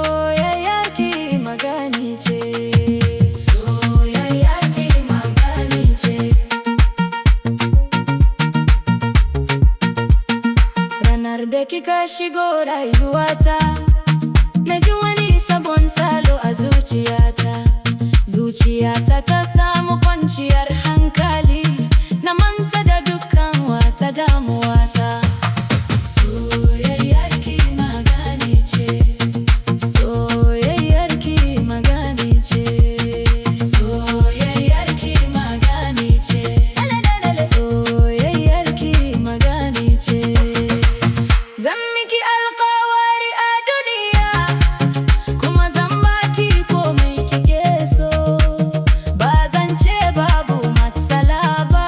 Soyayyarki magani ce. Soyayyarki magani ce. Ranar da kika shigo rayuwata, na ji wani sabon salo a zuciyata. Zuciyata ta samu kwanciyar hankali, na manta da dukkan wata damuwata. Soyayyarki magani ce. Soyayyarki magani ce. Soyayyarki magani ce. Soyayyarki magani ce. Zan miki alkawari a duniya, kuma zan baki komai kike so. Ba zan ce babu matsala ba,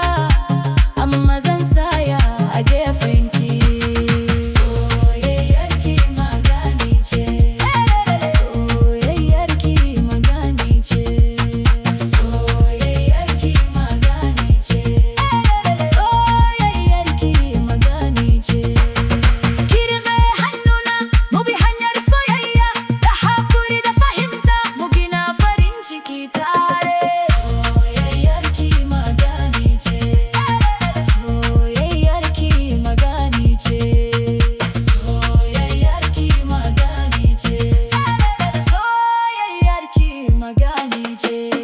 amma zan tsaya a gefenki. Soyayyarki magani ce. Soyayyarki magani ce. Soyayyarki magani ce. Soyayyarki magani ce. Ki riƙe hannuna, mu bi hanyar soyayya, da hakuri da fahimta, mu gina farin ciki tare. Soyayyarki magani ce. Soyayyarki magani ce. Soyayyarki magani ce. Soyayyarki magani ce.